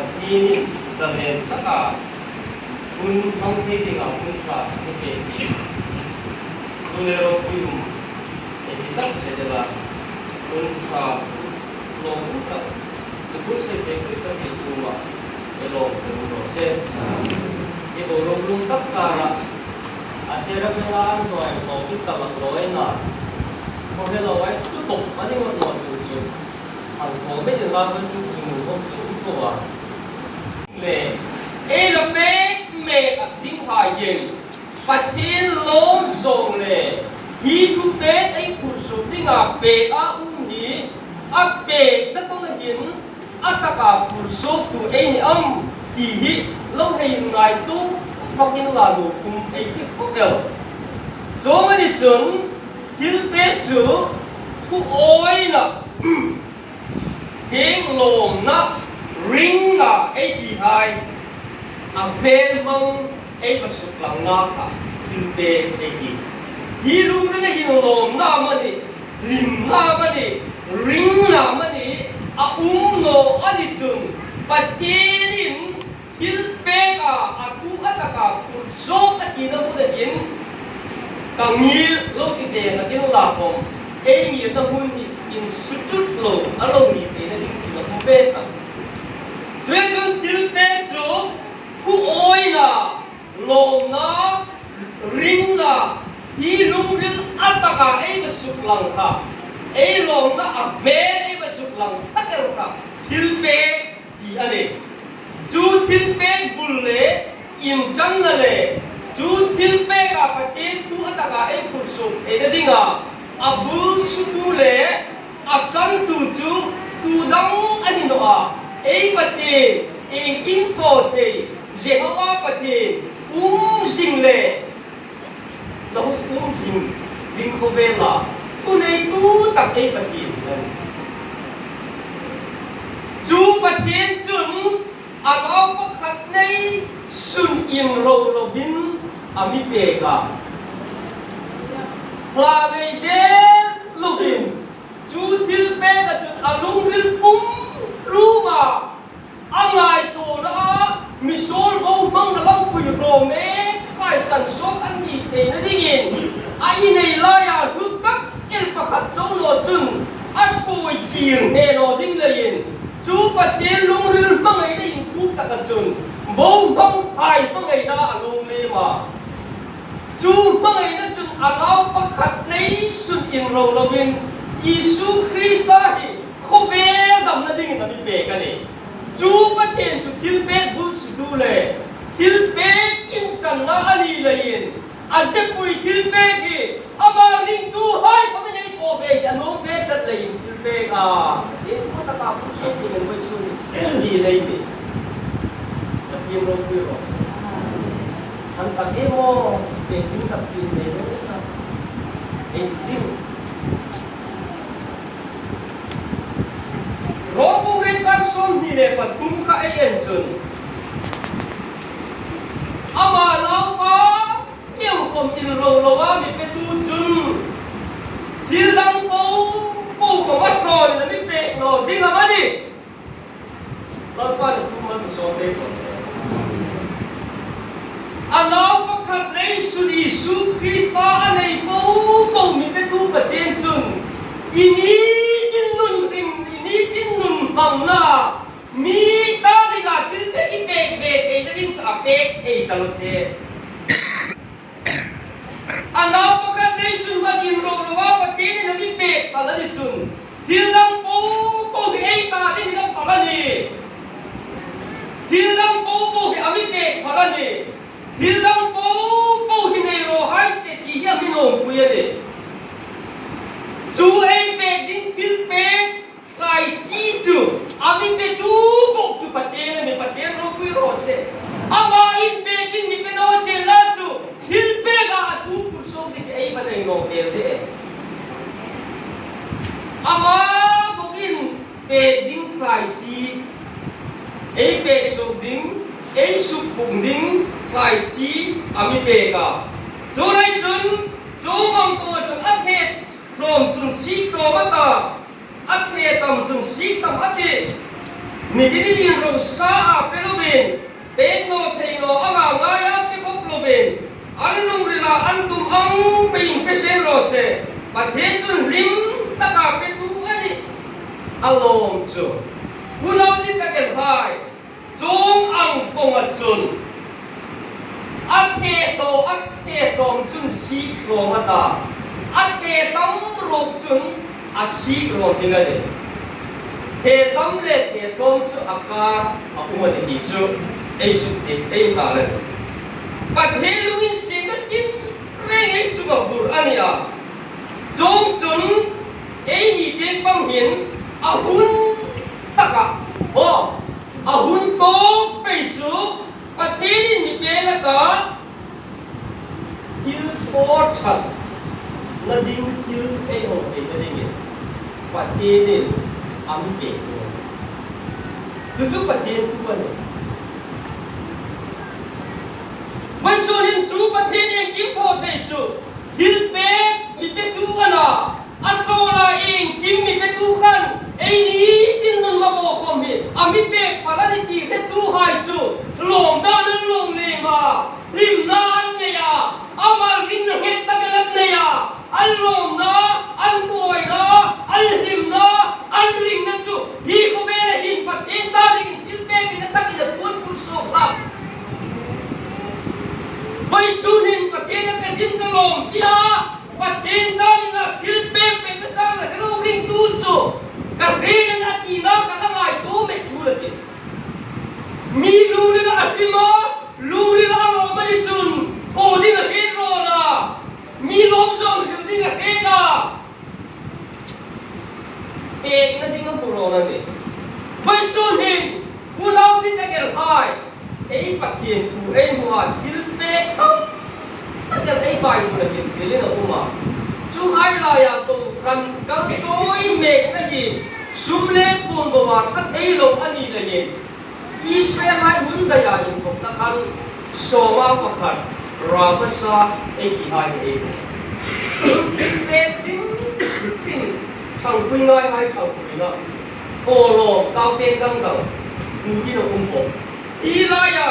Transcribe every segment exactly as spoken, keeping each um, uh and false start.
Pathienin zalen taka hun hmang thei dinga hun ṭha a mi pek hi, tu le ropui um ei ti tak se dela, hun ṭha, lawmum tak, i hun se pek pek tak hi tuma ei lawm tum raw se. I boruok lum tak kara a thera vela an hnawt lawm i kalak lawm ei na. Khawvela wai tu tawp a ni ngawt naw chu chu. An thaw mekin la kan tu chu nu hawm chu um thaw a. Le, ei la pek mek a ding hai yen. Pathien lawm zawng le, hi thupek ei phur suk dinga pek a um hi, a pekna kawng a hin, a taka phur suk tu ei ni am, ti hi, lo hei ngaituo, bawkin la lo kum ei ti khawp el. Chuong a ni chun, thilpek chu, thu awina, hieng lawmna, ringna ei ti hai, a hmel hmang ei va suklangna kha thilpek ei ti. Hi lungrila hin lawmna amanih, hlimna amanih, ringna amanih, a um naw a ni chun, Pathienin thilpek a, a thu a taka phur suk a tina hmun a hin, ka ngir lo ti te na kin la khom, ei ngirna hmun hi insuo tut lo, a lo ni theina ding chun a hmu ve ta. Chuleiin chun thilpek chu thu awina, lawmna, ringna, hi lungril a taka ei va suklang kha, ei lawmna a hmel ei va suklang tak el kha, thilpek ti a nih. Chu thilpek bul le inṭanna le, chu thilpek a Pathien thu a taka ei phur suk theina dinga, a bul sutu le a ṭantu chu tu dang a ni naw a, ei Pathien, ei inkawm thei, Jehova Pathien, um zing le, lo um zing ding khawvela, thuneitu tak ei Pathien a nih. Chu Pathien chun a nau pakhat neisun inro lovin a mi pek a. Hla nei der lovin, chu thilpek a chun a lungril pum hluma, a ngaituona a, misuol bohmangna lampui raw mek hai san suok an ni theina dingin, a i nei laia hlu tak el pakhat chau naw chun, a ṭhuoi kir hne naw ding leiin, chu Pathien lungril hmangaina inthuk taka chun, bohmang hai hmangaina a lungril a. Chu hmangaina chun a nau pakhat neisun inro lovin, Isu Krista hi khawvel damna dingin a mi pek a nih. Chu Pathien chu thilpek bul sutu le, thilpek inṭanna a ni leiin, a zepui thilpek hi, ama ringtuhai khawm ei thaw ve hi a nuom ve tlat leiin thilpek a, ei thu taka phur suk dingin vawisun ni lei ni. Pathien ropui raw se. An tak em aw, pek ding tak chin nei lo sa. Ei ding. Rom bung riet chang sawmhni le pathum kha ei en chun, ama naupa mi khawm inro lova mi petu chun, thil dang po po khawm a hraw in a mi pek naw ding am a nih. Lalpan a thu hmang sawm pek raw se. A nau pakhat neisun Isu Krista a nei po po mi petu Pathien chun, i nitin nun hrim, i nitin nun hmangna, mi ta dinga thilpek i pek ve theina ding chu a pek thei ta lo che. A nau pakhat neisun hmang inro lova Pathienin a mi pek phal a ni chun, thil dang po po hi ei ta ding hi a phal a nih. Thil dang po po hi a mi pek phal a nih. Thil dang po po hi nei raw hai se ti hi a mi nuom pui a nih. Chu ei pek ding thilpek thlai chi chu a mi petu bawk chu Pathien a nih, Pathien ropui raw se. Ama inpek ding mi pe naw se la chu, thilpek a a thu phur suk ding ei va nei naw el de. Ama bawkin pek ding thlai chi, ei pek suk ding, ei suk pung ding thlai chi a mi pek a. Chu lai chun, chu mawng kawng a chun a thet tlawm chun sik tlawm a ta. A thet tam chun sik tam a tih. Mi didin inrosa a pe lovin, pek naw thei naw anga ngaia pe bawk lovin, an lungrila an tum ang peiin pe seng raw se. Pathien chun hlim taka petu a nih. A lawm chu. Unau dit tak el hai. Chuong ang kawnga chun a the thaw, a the tlawm chun sik tlawm a ta. A the tam ruok chun a sik tlawm ding a nih. The tam le the tlawm chu a kar a um a nih ti chu ei suk thei thei ta le. Pathien lunginsietna tin reng ei chunga vur a nih a. Chuong chun eini tieng pang hin a hun taka, aw, a hun tawk pei chu Pathienin mi pek a ta, thil thaw ṭhat na ding, thil ei hawng theina dingin Pathienin a mi pek. Chu chu Pathien thu a nih. Vawisun hin chu Pathien iengkim thaw thei chu thil pek mi petu a na. A hlawna iengkim mi petu khan eini tin nun ma bo khom hi a mi pek pal a nih ti hretuhai chu lawm dan an lawm lem a, hlimna an nei a, a mal ringna nghet tak el an nei a, an lawmna, an thuoina, an hlimna, an ringna chu hi khawvela hin Pathien ta dingin thil pek in a takin a tuon phur suok hlak. Vawisun hin Pathien a ka hlim ka lawm tia Pathien ta dinga thil pek pek ka chang la ka lo ringtu chu ka hre a tina ka la ngaituo met thu la ti. Mi lungrila a hlim a, lungrila a lawm a ni chun thaw ding a hre rawn a. Mi lawm zawng hril ding a hre a. Pekna ding a hmu rawn a nih. Vawisun hin unau dit tak el hai, ei Pathien thu ei hmu a, thil pek tam tak el ei Bible-a hin thil in a um a. Chuhai laia kohran kal chawi mekna hi sum le puon boa ṭha thei lo a ni leiin Israelhai hun daia inthawkna khan sawma pakhat, ramasa ei ti hai ei. Pek ding ding, ṭhangpui ngai hai ṭhangpuina. Thawlawm, tau pek dang dang. Hmu hi lo um bawk. Hi laia,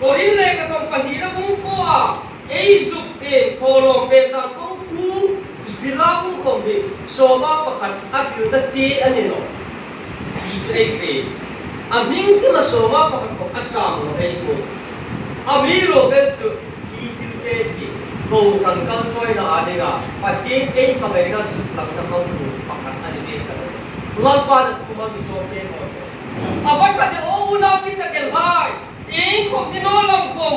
Korin lekhathawng pahnina bung kuoa ei zuk te thawlawm pek dang kawng thu, Bila um khom hi sawma pakhat a pilna che a ni naw. Ti chu ei hre. A hming hlima sawma pakhat khom a sam naw ei kuo. Amiruokchu hi thil pek hi kohran kal chawina a dinga Pathien ei hmangaina suklangna kawng thu pakhat a ni ve ka ti. Lalpan a thu mal mi sawm pek raw se. A va ṭha de aw unau dit tak el hai. Iengkhom ti naw lam khom.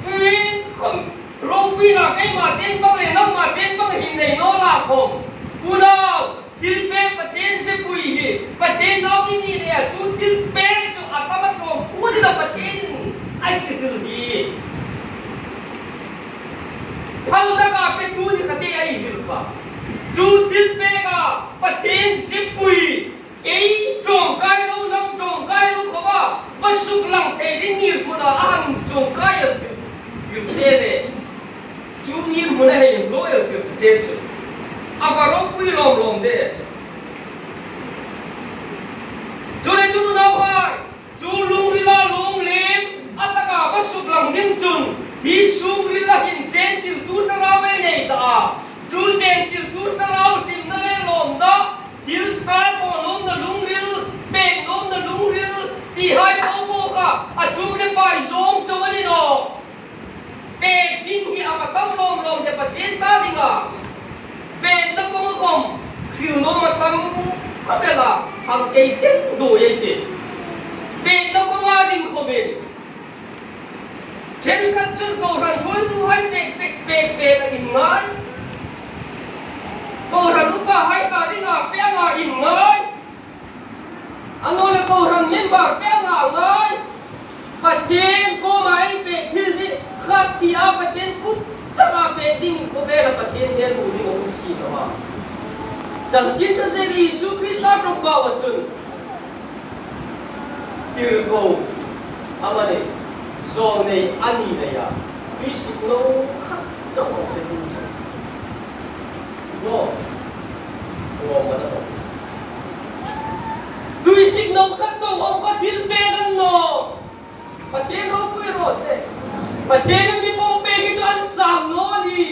Iengkhom. Ropuina keima tieng pang le nangma tieng pang hin nei naw la khom. Unau, thil pek Pathien zepui hi Pathien nau i ni le a chu thil pek chu a tam a tlawm thu ding a Pathienin a ti hril hi. Thal taka petu ni kha te a hril kha. Chu thil pek a Pathien zepui. Kei ṭawngkai lo, nang ṭawngkai lo khawma va suklang thei ding ngirhmuna a hang ṭawngkai el tir che le. Chu ngirhmuna hei lo el tir che chu. A va ropui lawm lawm de. Chu le chu unauhai, chu lungrila lunglem a taka va suklang ding chun hi sungrila hin chenchiltu thlarau ei nei ta a. Chu chenchiltu thlarau hlimna le lawmna, thil ṭha thaw nuomna lungril, pek nuomna lungril, ti hai po po kha, a sum le pai zawng chau a ni naw. Pek ding hi a va tam lawm lawm de Pathien ta dinga. Pekna kawnga khom, hril nuom a tam khawp el a, hang kei chen dawi ei tih. Pekna kawnga ding khomin. Ṭhenkhat chun kohran thuoituhai pek, pek, pek, pek a inngai. Kohran upahai ta dinga pek a inngai. Annawleh kohran member pek a ngai. Pathien kuoma ei pek thil hi khat tia Pathien kut changa pek ding khawvela Pathien hel ding a um si naw a. Chanchin Ṭha zel Isu Krista ṭawngpau a chun. Tirko, amanih, zawlnei a ni leia, tuisik lo khat chauh a pe ding chu. Lo, lo mana lo. Tuisik Lo khat chau khawm ka thil pêk a ni naw. Pathien ropui raw se. Pathienin mi po pêk hi chu an sam naw ni.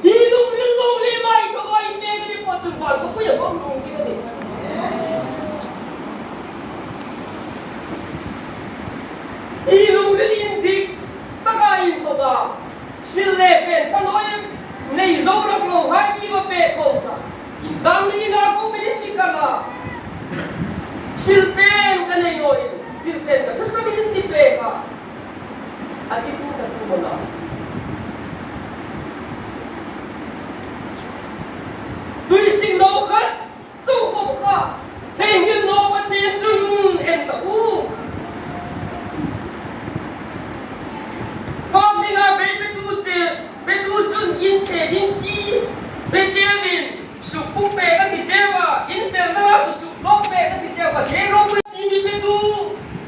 Hi lungril lo le mai ka vai pêk a ni po chu vai ka pui a bawm lung ding a nih. Hi lungril indik taka inthawka sil le pen ṭha naw em, nei zo rak lo hai i va pêk khawm kha. Indang ni na ko min in ni ka la. Sil pen ka nei naw em, sil pen ka ṭha sa min in ni pêk a. A ti tu ka tu ma la. Tui sing lo khat. Chu khawm kha, theinghil naw Pathien chun en ta u. Khawm dinga bei petu che, petu chun in fe ding chi, be che min, suk pung pêk a ti che a, in fel na chu suk lawk pêk a ti che a, Pathien ropui chi mi petu,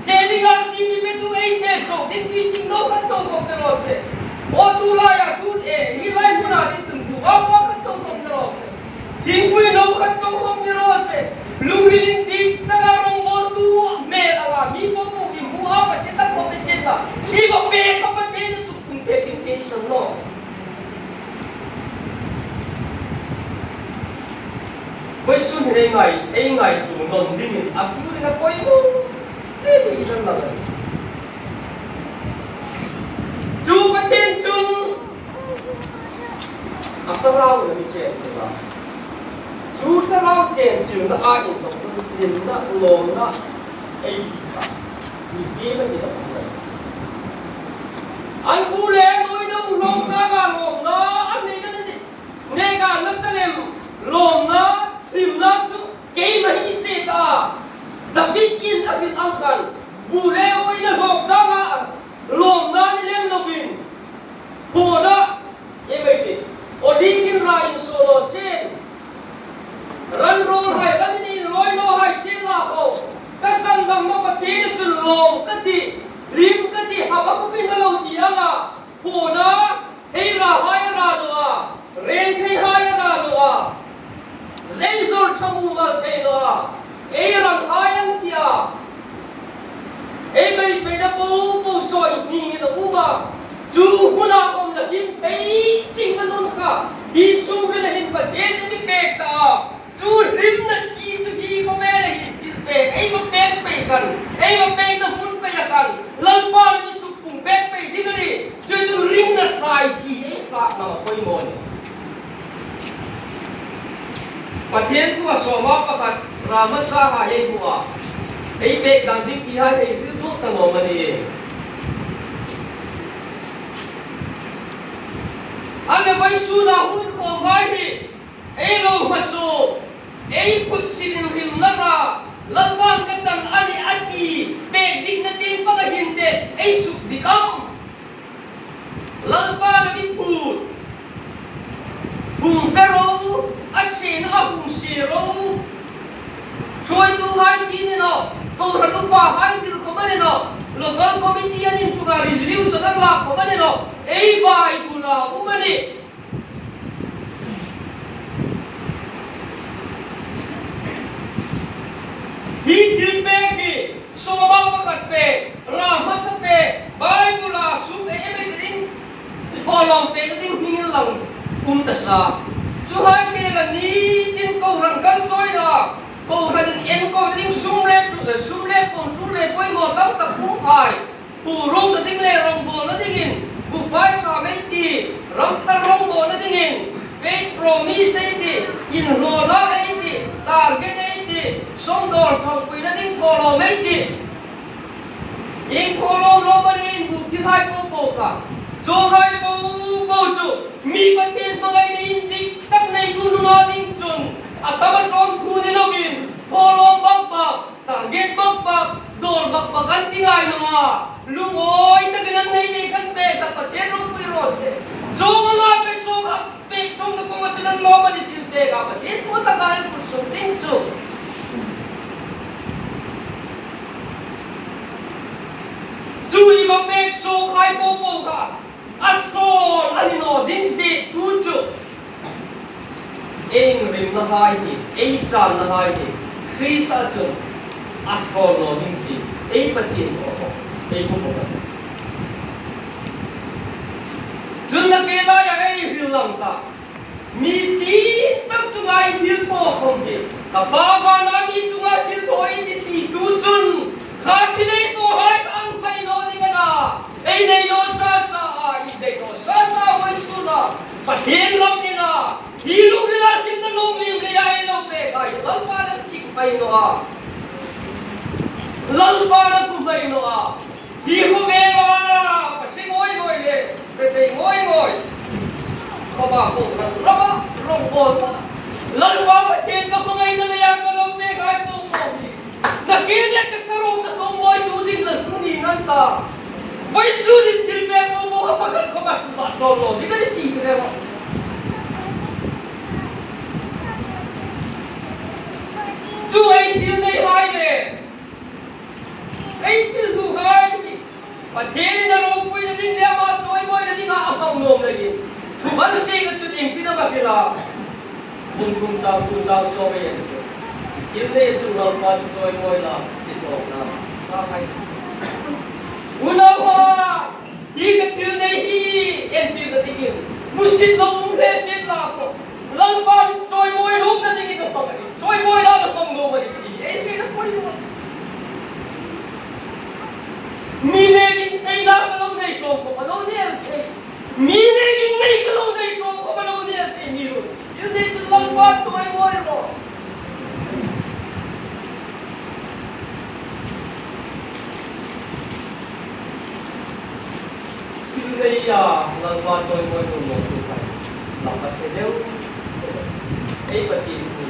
fe dinga chi mi petu ei fe so, ding ti sing naw khat chau khawm ni raw se. Aw tu laia tu e, hi lai hmuna ding chun bu a khat chau khawm ni raw se. Thingpui no khat chau khawm ni raw se. Lungril indik taka rongbawltu hmel anga mi po po i hmu a, Pathien tak khawm Pathien ta. I va pêk kha Pathien suk pung pêk ding che i san naw. Vawisun hin ei ngai, ei ngaituo nawn dingin a turin a poimaw. Te te i ran lang a. Chu Pathien chun a thlarau a mi chen cheu a. Chu thlarau chen cheu na a inthawk chu hlimna, lawmna ei ti kha. Ni ti ma ni a. An bu le noi no hlawk changa lawmna an nei na ni. Neka nasa lem lawmna, hlimna chu keima hi se ta. David in a hril ang khan, bu le oina hlawk changa lawmna ni lem lovin, bona, e mai ti, olive in ra insuo lo sien, ran rawl hai, ran in loi lo hai sien la ho, ka sandamna Pathien chun lawm ka ti, hlim ka ti, Habakuk in a lo ti anga, bona, Hei ra hai a ra naw a, reng thei hai a ra naw a, zeizawr ṭha mumal thei naw a, ei ram hai an thi a, ei beiseina po po sawi hning in a um a, chu hmuna khawm la hlim thei sing ka nun kha, hi suk le hin Pathien a mi pêk ta a. Chu hlimna chi chu hi khawvela hin thil pêk, ei va pêk pei khan, ei va pêkna hmun peia khan, Lalpan a mi suk pung pêk pei ding a nih. Chu chu ringna thlai chi ei fak lam a poimaw a nih. Pathien thua sawma pakhat, Ramasa ha ei hmu a. Ei pêk dan ding ti hai ei hril duok ta naw am a nih. A le vawisuna hun khawm hai hi. Ei lo hmasuo, ei kut silin hrimna ra, Lalpan ka chan a nih a ti, pêk dikna tieng panga hin te, ei suk dik am? Lalpan a mi put, hung pe ro, a sena a hung sie ro. Ṭhuoitu hai ti ni naw, kohran upa hai ti khawm a ni naw, local committee an inṭhunga resolution an lak khawm a ni naw, ei Bible-a um a nih. Hi thil pêk hi, sawma pakhat pêk, Ramasa pêk, Bible-a suk ei ei ding, thawlawm pêk ding hming inlang um ta sa. Chuhai ke la ni tin kohran kan chawi la, kohran in enkawl ding sum le tu, sum le pawm tu le poimaw tam tak um hai. Pu ruk na ding le rongbawlna dingin, bu fai ṭha mei ti, ram thar rongbawlna dingin, faith promise ei ti, inhlawna ei ti, target ei ti, sawmdawr ṭhangpuina ding thawlawm ei ti. Inthawlawm lo manin bu thil hai po po kha. Chuong hai po po chu, mi Pathien hmangaina indik tak neitu nuna ding chun, a tam a tlawm thu ni lovin, thawlawm bak bak, target bak bak, dawr bak bak an ti ngai naw a. Lungawi takin an nei nei khan pêk ta Pathien ropui raw se. Chuong ang a pêk suok a, pêk suokna kawnga chun an lawm a ni thil pêk a, Pathien thu taka an kut suok ding chu. Chu i va pêk suok hai po po kha. A sawl a ni naw ding si thu chu. Ei inrimna hai hi, ei chalna hai hi, Krista chun A hraw naw ding si, ei Pathien thaw, ei kum a. Chun nakie laia ei hril lang ta. Mi chit tak chunga i thilthaw khom hi, ka Pa vana mi chunga thilthaw i ti tu chun, kha thil ei thawhai ka ang phei naw ding a na. Ei nei naw sa sa a, i nei naw sa sa vawisuna, Pathien lam ina, hi lungrila hlimna lunglim leia ei lo pek a, Lalpan a ching phei naw a. Lalpan a kum phei naw a. Hi khawvela, ka si ngoi ngoi le, ka bei ngoi ngoi. Khawva ko kan rama, rong bol ma. Lalpa Pathien ka hmangaina leia ka lo pek hai po po hi. Nakie le ka sarong ka tawng mawi tu ding la hung ni ngan ta. Vawisun in thil pek po po ka pakhat khawva hma tawl lo, ni ka ni ti re ma. Chu ei thil nei hai le. Ei thil hlu hai ni. Pathienin a ropuina ding le ama chawimawina dinga a hmang nuom leiin. Thu ban sei ka chun iengtin am a hril a. Bung thum chang thum chang sawm ei en chu. Thil nei chun Lalpa chu chawimawi la, ti tawkna. Sa hai. Unauhai. Hi ka thil nei hi, entirna dingin, hmusit lo um hle sien la khom, Lalpa chun chawimawi nuomna dingin a hmang a nih, chawimawi la a hmang nuom a nih ti, ei hmel a poi lo. Mi nêkin theina ka lo nei tlawm khom a lo ni el thei. Mi nêkin nei ka lo nei tlawm khom a lo ni el thei mi ruok. Thil nei chun Lalpa chawimawi rawh. Thil neia Lalpa chawimawi nuom lo tu kha. Lalpa se deu. Ei Pathien thu.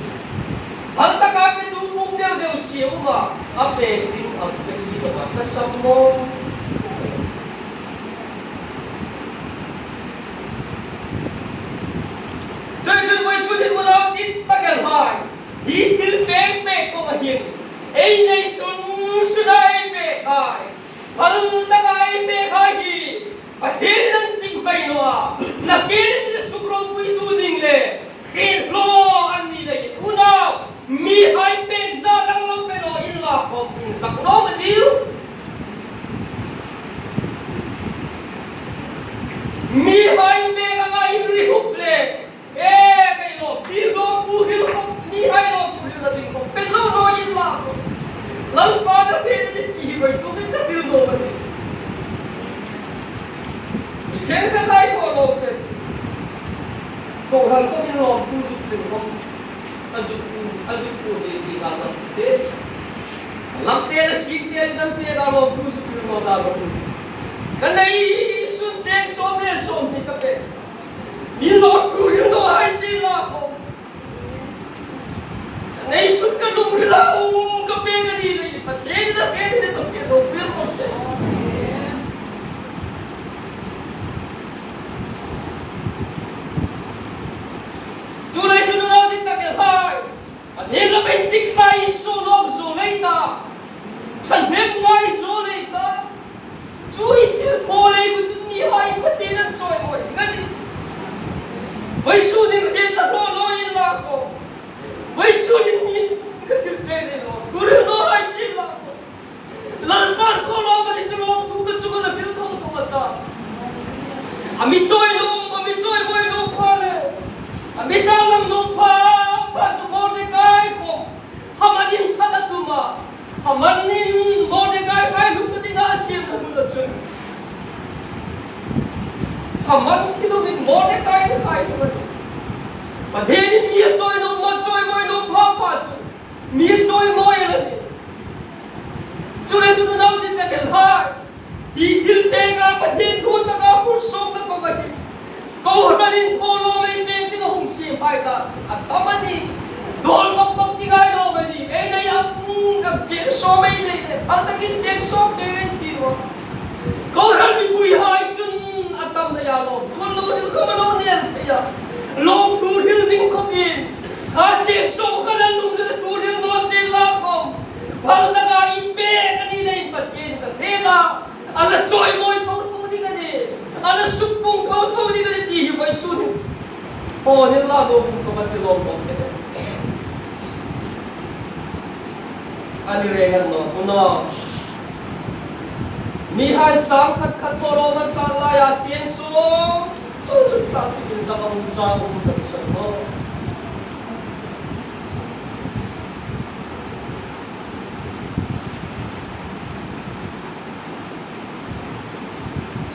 Hal taka petu pung deu deu si a um a. A pek ding am ka hriet naw a. Ka sam maw. Chuong chun vawisun hin unau dit tak el hai. Hi thil pek pek kawng a hin. Ei nei sun suna ei pek hai. Hal taka ei pek hai hi. Pathienin a ching phei naw a. Nakie le sukropuitu ding le. Hril hlaw an ni leiin unau. Mihai pek zat ang lo pe naw inla khom insak naw ma diu. Mihai pek anga inri hup le. E, kei lo, ti lo, thu hril khom, mihai lo, thu hril la ding khom. Pe zo naw inla khom. Lalpa ka pek ni ti hi voi tu min ka hril naw ma ni. Chen ka dai ko lo pe. Kohran khom in lo, thu zuk hril khom. A zuk tu, a zuk tu, he, he, ka, ka, he. Lam te la sik te, dam te la lo, tu su tu lo da lo. Ka nei sun cheng sawm le sawm ti ka pe. Mi lo tu ri lo hai si la ko. Ka nei sun ka lung ri la, um, ka pe ka ni le, pa te ni da pe ni da pe lo, pe mo se. Chu lai chu lo dit tak el hai. Pathien lo pe tik lai su lo zu lei ta. Chan hnem ngai zu lei ta. Chu i thil thaw lei bu chu mihai Pathien an chawimawi ding a nih. Vawisun hin hriet ta lo lo inla ko. Vawisun hin mi ka thil pe nei lo. Thu hril naw hai si la ko. Lalpa ko lo ma ni chu lawmthu ka chu ka la hril tho tho a ta. A mi chawi lo, a mi chawimawi lo pha le. A mi ta lam lo pha, pha chu Mordekai khom. Haman in that a tum a. Haman in Mordekai khai hlu ka dinga a siem na hlu chun. Haman thi lo in Mordekai khai hlu a. Pathien in mi a chawi lo, ma chawimawi lo pha pha chu. Mi chawimawi a la ni. Chu le chu unau dit tak el hai. Hi thil pek a Pathien thu taka phur sawm ka ko ka hi. Kohranin thaw lo ei pek ding a hung siem hai ta. A tam a nih. Dawl bak bak ding hai lo a nih. Ei nei a, mm, ka cheng sawm ei nei le. Thal takin cheng sawm pek ei ti lo. Kohran mipuihai chun a tam nei a lo. Thu lo hril khom a lo ni el thei a. Lawmthu hril ding khom in. Kha cheng sawm khan an lungrila thu hril naw sien la khom. Phal taka i pek a ni leiin Pathien ka hre la. A la chawimawi tho tho ding a nih. A la sukpung tho tho ding a nih ti hi vawisun hin. Paul hin la lo hung ka ma ti lawm lawm te. A ni reng a ni naw, u naw. Mihai sang khat khat bawr a um a, ṭhang laia cheng suo. Chu chu ṭhang chu in zak a um chang um ka ti sawt naw.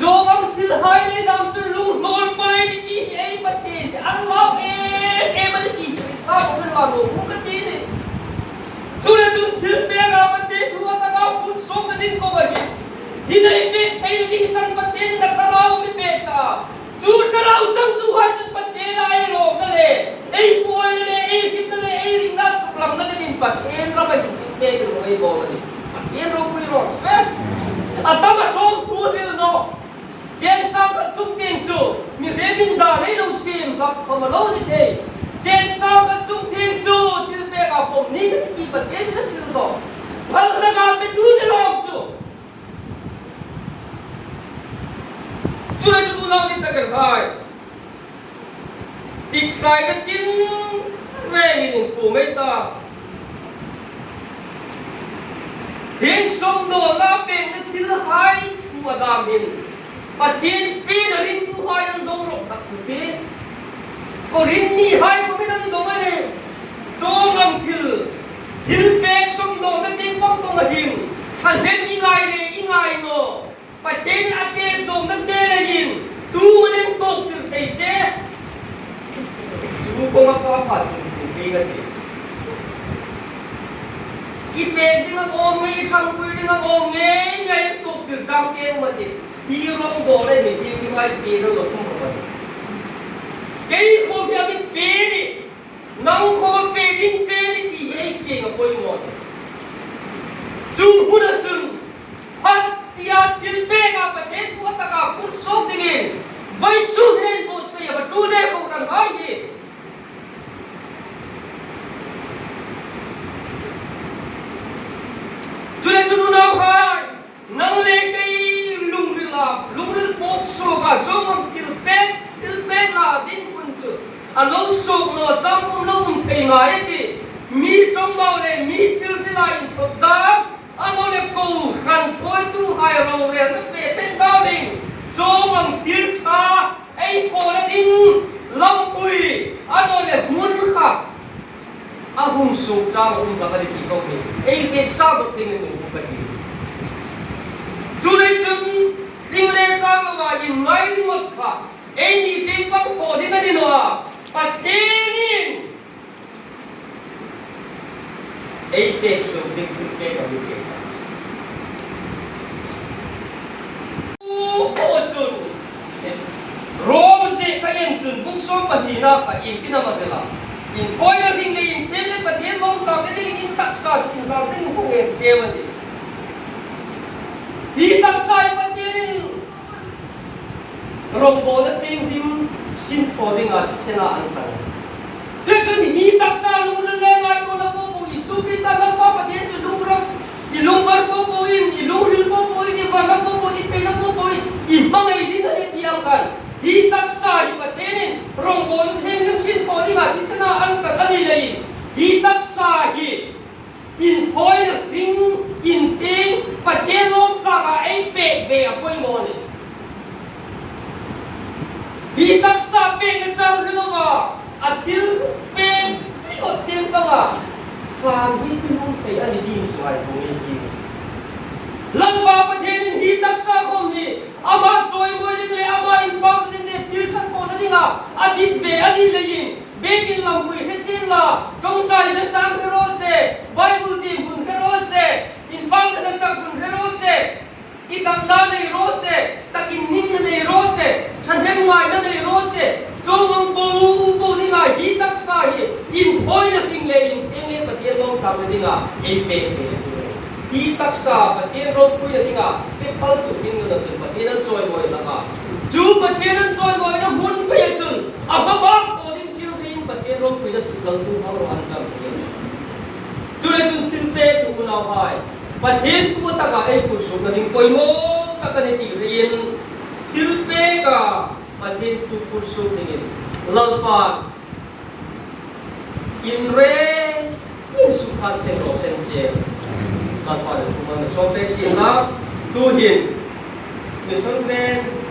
Chuong ang thilhai nei dam chu lunghnawl pal ei ti, ei Pathien, a hlau em em a ni ti, Krista hmuna la lo hung ka ti ni. Chu le chun thilpek a Pathien thu a taka phur suokna ding ko ka hi. Thil ei pek theina ding san Pathienin a Thlarau a mi pek ta. Chu Thlarau changtuhai chun Pathien a ei lawmna le, ei buoina le, ei hringna le, ei ringna suklang naw leiin Pathien rama hin thilpek ei bawl a nih. Pathien ropui raw se. A tam a hlawm thu hril naw. Cheng sang khat chung tieng chu, mi hremin dan ei lo siem hlak khawm a lo ni thei. Cheng sang khat chung tieng chu, thilpek a pawm ni ka ti, Pathienin a hril naw. Phal taka petu ni lawm chu. Chu le chu unau ni tak el hai. Dik sai ka tin rengin in thu mei ta. Hieng sawmdawlna pekna thilhai thu a dam hin Pathien fiena ringtuhai an dong rawp tak chu ti. Korin mihai khawmin an dong a nih. Chuong ang thil, thilpek sawmdawlna tieng pang tonga hin ṭhahnem i ngai le i ngai naw. Pathienin a test dawkna che leiin, tu manin tuok tir thei che. Chu kawng a pha pha chu chu kei ka ti. I pek ding a awm ngei, i ṭhangpui ding a awm ngei ngei tuok tir chang che um a tih. Hi rawng dawl ei mi ti ki mai pe lo lo tum ka ti. Kei khawm hi a mi pe ni. Nang khawm a fe ding che ni ti hi ei chieng a poimaw. Chu huna chun, phat tia thilpek a Pathien thu a taka phur suok dingin, vawisun hin buotsai a va ṭul de ko kan hai hi. Chu le chu unauhai, nang le kei lungril a, lungril pawk suok a, chuong ang thilpek, thilpek la ding hun chu a lo suok naw chang um lo um thei ngai a tih. Mi ṭawngbau le mi thil hril a inthawk dam, a naw le kohran thawi tuhai rorelna fe thei dam in, chuong ang thil ṭha ei thawna ding lampui, a naw le hmun kha a hung suok chang um hlak a ni ti ko hi ei hriet sa bawk dingin hung ka ti. Chu le chun hring le tlâng lova inngai ringawt kha ei ni tieng pang thaw ding a ni naw a, Pathienin ei pek suok ding thilpek a mi pek a. Chu po chun, Rom ziek kha en chun bung sawm pahnina kha iengtin am a hril a? Inthawina hring le inthieng le Pathien lawmtlakna dingin in taksa chu inhlan dingin hung en cheu a nih. Hi taksa hi Pathienin rawngbawlna thienghlim sin thaw dinga thisena an tlan. Chuchun hi taksa lungril le ngaituona po po, Isu Krista Lalpa Pathien chu lungril, i lungvar po po in, i lungril po po in, i varna po po, i theina po po in, i hmangai ding a nih ti ang khan. Hi taksa hi Pathienin rawngbawlna thienghlim sin thaw dinga thisena an tlan a ni leiin, hi taksa hi inthawina hring, inthieng, Pathien lawmtlaka ei pek ve a poimaw a nih. Hi taksa pekna chang hril lova, a thil pek ringawt tieng panga hram hi ti hung thei a ni ding chu ngai ko ngei hi. Lalpa Pathienin hi taksa khawm hi ama chawimawi ding le ama inpakna ding le thil ṭha thawna dinga a dit ve a ni leiin, biekin lampui hre sien la, ṭawngṭaina chang hre raw se, Bible tiem hun hre raw se, inpakna sak hun hre raw se, i takna nei raw se, takin ningna nei raw se, ṭhahnem ngaina nei raw se, chuong ang po po dinga hi taksa hi inthawina hring le inthieng le Pathien lawmtlakna dinga ei pek ve a nih. Hi taksa Pathien ropuina dinga ei phaltu hringnuna chun Pathien an chawimawi hlak a. Chu Pathien an chawimawina hmun peia chun a hmabak thaw ding sir dingin Pathien ropuina suklang tu hmang ro an chang ding. Chu le chun thilpek tu unauhai, Pathien thu taka ei phur suokna ding poimaw tak a ni ti hriin, thilpek a Pathien thu phur suok dingin Lalpa in rengin sukhat seng raw se. Lalpa le kuman sawm pek si la. Tuhin mission ven